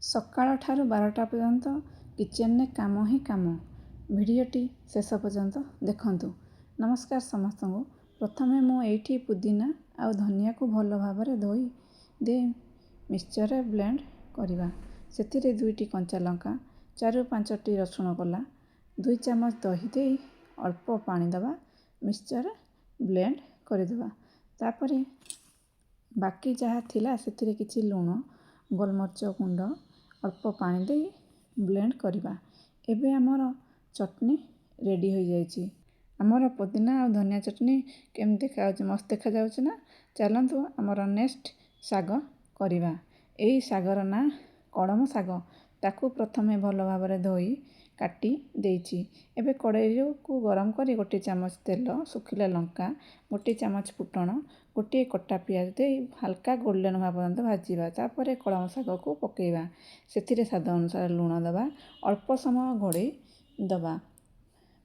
ସକାଳଠାରୁ 12ଟା ପର୍ଯ୍ୟନ୍ତ କିଚେନରେ କାମ ହିଁ କାମ। ଭିଡ଼ିଓଟି ଶେଷ ପର୍ଯ୍ୟନ୍ତ ଦେଖନ୍ତୁ। ନମସ୍କାର ସମସ୍ତଙ୍କୁ। ପ୍ରଥମେ ମୁଁ ଏଇଠି ପୁଦିନା ଆଉ ଧନିଆକୁ ଭଲ ଭାବରେ ଧୋଇ ଦେଇ ମିକ୍ସଚରରେ ବ୍ଲେଣ୍ଡ କରିବା। ସେଥିରେ 2ଟି କଞ୍ଚା ଲଙ୍କା, 4ରୁ 5ଟି ରସୁଣ କୋଲା, 2 ଚାମଚ ଦହି ଦେଇ ଅଳ୍ପ ପାଣି ଦେବା, ମିକ୍ସଚରରେ ବ୍ଲେଣ୍ଡ କରିଦେବା। ତାପରେ ବାକି ଯାହା ଥିଲା ସେଥିରେ କିଛି ଲୁଣ, ଗୋଲମରିଚ ଗୁଣ୍ଡ, ଅଳ୍ପ ପାଣି ଦେଇ ବ୍ଲେଣ୍ଡ କରିବା। ଏବେ ଆମର ଚଟଣି ରେଡ଼ି ହୋଇଯାଇଛି। ଆମର ପୁଦିନା ଆଉ ଧନିଆ ଚଟଣି କେମିତି ଦେଖାଯାଉଛି? ମସ୍ତ ଦେଖାଯାଉଛି ନା? ଚାଲନ୍ତୁ, ଆମର ନେକ୍ସଟ ଶାଗ କରିବା। ଏଇ ଶାଗର ନାଁ କଳମ ଶାଗ। ତାକୁ ପ୍ରଥମେ ଭଲ ଭାବରେ ଧୋଇ କାଟି ଦେଇଛି। ଏବେ କଡ଼େଇକୁ ଗରମ କରି 1 ଚାମଚ ତେଲ, ଶୁଖିଲା ଲଙ୍କା, 1 ଚାମଚ ଫୁଟଣ, 1 କଟା ପିଆଜ ଦେଇ ହାଲକା ଗୋଲ୍ଡେନ୍ ହେବା ପର୍ଯ୍ୟନ୍ତ ଭାଜିବା। ତାପରେ କଳମ ଶାଗକୁ ପକାଇବା। ସେଥିରେ ସ୍ୱାଦ ଅନୁସାରେ ଲୁଣ ଦେବା। ଅଳ୍ପ ସମୟ ଘୋଡ଼େଇ ଦେବା।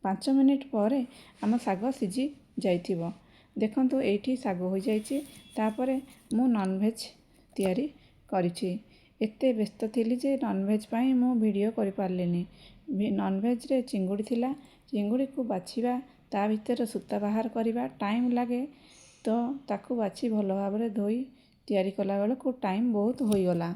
5 ମିନିଟ୍ ପରେ ଆମ ଶାଗ ସିଝି ଯାଇଥିବ। ଦେଖନ୍ତୁ, ଏଇଠି ଶାଗ ହୋଇଯାଇଛି। ତାପରେ ମୁଁ ନନଭେଜ୍ ତିଆରି କରିଛି। ଏତେ ବ୍ୟସ୍ତ ଥିଲି ଯେ ନନଭେଜ୍ ପାଇଁ ମୁଁ ଭିଡ଼ିଓ କରିପାରିଲିନି। ନନଭେଜ୍ରେ ଚିଙ୍ଗୁଡ଼ି ଥିଲା। ଚିଙ୍ଗୁଡ଼ିକୁ ବାଛିବା, ତା ଭିତରେ ସୂତା ବାହାର କରିବା ଟାଇମ୍ ଲାଗେ ତ। ତାକୁ ବାଛି ଭଲ ଭାବରେ ଧୋଇ ତିଆରି କଲାବେଳକୁ ଟାଇମ୍ ବହୁତ ହୋଇଗଲା।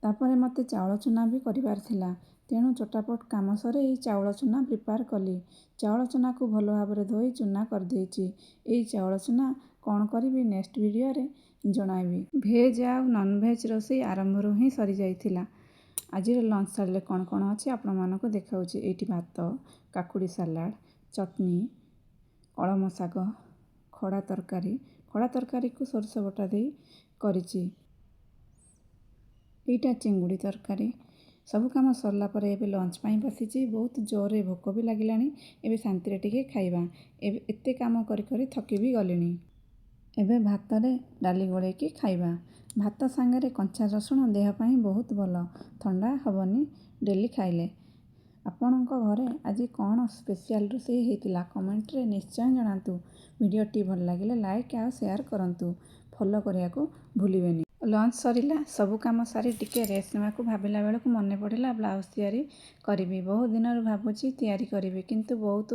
ତାପରେ ମୋତେ ଚାଉଳ ଚୁନା ବି କରିବାର ଥିଲା। ତେଣୁ ଚଟାପଟ କାମ ସରେଇ ଚାଉଳ ଚୁନା ପ୍ରିପେୟାର କଲି। ଚାଉଳ ଚୁନାକୁ ଭଲ ଭାବରେ ଧୋଇ ଚୁନା କରିଦେଇଛି। ଏଇ ଚାଉଳ ଚୁନା କ'ଣ କରିବି, ନେକ୍ସଟ ଭିଡ଼ିଓରେ ଜଣାଇବି। ଭେଜ୍ ଆଉ ନନଭେଜ୍ ରୋଷେଇ ଆରମ୍ଭରୁ ହିଁ ସରିଯାଇଥିଲା। ଆଜିର ଲଞ୍ଚ ଥାଳିରେ କ'ଣ କ'ଣ ଅଛି, ଆପଣମାନଙ୍କୁ ଦେଖାଉଛି। ଏଇଠି ଭାତ, କାକୁଡ଼ି ସାଲାଡ଼, ଚଟଣି, କଳମ ଶାଗ, ଖଡ଼ା ତରକାରୀ। ଖଡ଼ା ତରକାରୀକୁ ସୋରିଷ ବଟା ଦେଇ କରିଛି। ଏଇଟା ଚିଙ୍ଗୁଡ଼ି ତରକାରୀ। ସବୁ କାମ ସରିଲା ପରେ ଏବେ ଲଞ୍ଚ ପାଇଁ ବସିଛି। ବହୁତ ଜୋରରେ ଭୋକ ବି ଲାଗିଲାଣି। ଏବେ ଶାନ୍ତିରେ ଟିକେ ଖାଇବା। ଏବେ ଏତେ କାମ କରି କରି ଥକି ବି ଗଲିଣି। ଏବେ ଭାତରେ ଡାଲି ଗୋଳେଇକି ଖାଇବା। ଭାତ ସାଙ୍ଗରେ କଞ୍ଚା ରସୁଣ ଦେହ ପାଇଁ ବହୁତ ଭଲ, ଥଣ୍ଡା ହେବନି ଡେଲି ଖାଇଲେ। ଆପଣଙ୍କ ଘରେ ଆଜି କ'ଣ ସ୍ପେଶିଆଲ ରୋଷେଇ ହେଇଥିଲା, କମେଣ୍ଟରେ ନିଶ୍ଚୟ ଜଣାନ୍ତୁ। ଭିଡ଼ିଓଟି ଭଲ ଲାଗିଲେ ଲାଇକ୍ ଆଉ ସେୟାର କରନ୍ତୁ। ଫଲୋ କରିବାକୁ ଭୁଲିବେନି। ଲଞ୍ଚ ସରିଲା। ସବୁ କାମ ସାରି ଟିକେ ରେଷ୍ଟ ନେବାକୁ ଭାବିଲା ବେଳକୁ ମନେ ପଡ଼ିଲା ବ୍ଲାଉଜ୍ ତିଆରି କରିବି। ବହୁତ ଦିନରୁ ଭାବୁଛି ତିଆରି କରିବି, କିନ୍ତୁ ବହୁତ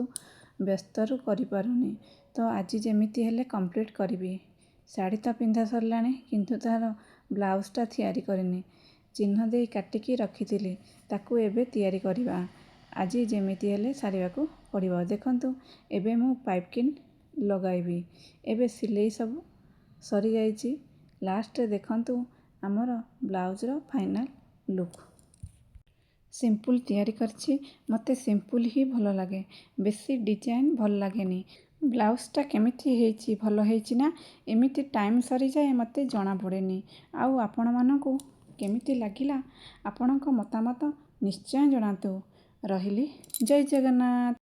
ବ୍ୟସ୍ତରୁ କରିପାରୁନି। ତ ଆଜି ଯେମିତି ହେଲେ କମ୍ପ୍ଲିଟ୍ କରିବି। ଶାଢ଼ୀ ତ ପିନ୍ଧା ସରିଲାଣି, କିନ୍ତୁ ତା'ର ବ୍ଲାଉଜ୍ଟା ତିଆରି କରିନି। ଚିହ୍ନ ଦେଇ କାଟିକି ରଖିଥିଲି, ତାକୁ ଏବେ ତିଆରି କରିବା। ଆଜି ଯେମିତି ହେଲେ ସାରିବାକୁ ପଡ଼ିବ। ଦେଖନ୍ତୁ, ଏବେ ମୁଁ ପାଇପିଂ ଲଗାଇବି। ଏବେ ସିଲେଇ ସବୁ ସରିଯାଇଛି। ଲାଷ୍ଟରେ ଦେଖନ୍ତୁ ଆମର ବ୍ଲାଉଜ୍ର ଫାଇନାଲ୍ ଲୁକ୍। ସିମ୍ପୁଲ୍ ତିଆରି କରିଛି। ମୋତେ ସିମ୍ପୁଲ୍ ହିଁ ଭଲ ଲାଗେ, ବେଶୀ ଡିଜାଇନ୍ ଭଲ ଲାଗେନି। ବ୍ଲାଉଜ୍ଟା କେମିତି ହେଇଛି? ଭଲ ହେଇଛି ନା? ଏମିତି ଟାଇମ୍ ସରିଯାଏ, ମୋତେ ଜଣାପଡ଼େନି। ଆଉ ଆପଣମାନଙ୍କୁ କେମିତି ଲାଗିଲା, ଆପଣଙ୍କ ମତାମତ ନିଶ୍ଚୟ ଜଣାନ୍ତୁ। ରହିଲି, ଜୟ ଜଗନ୍ନାଥ।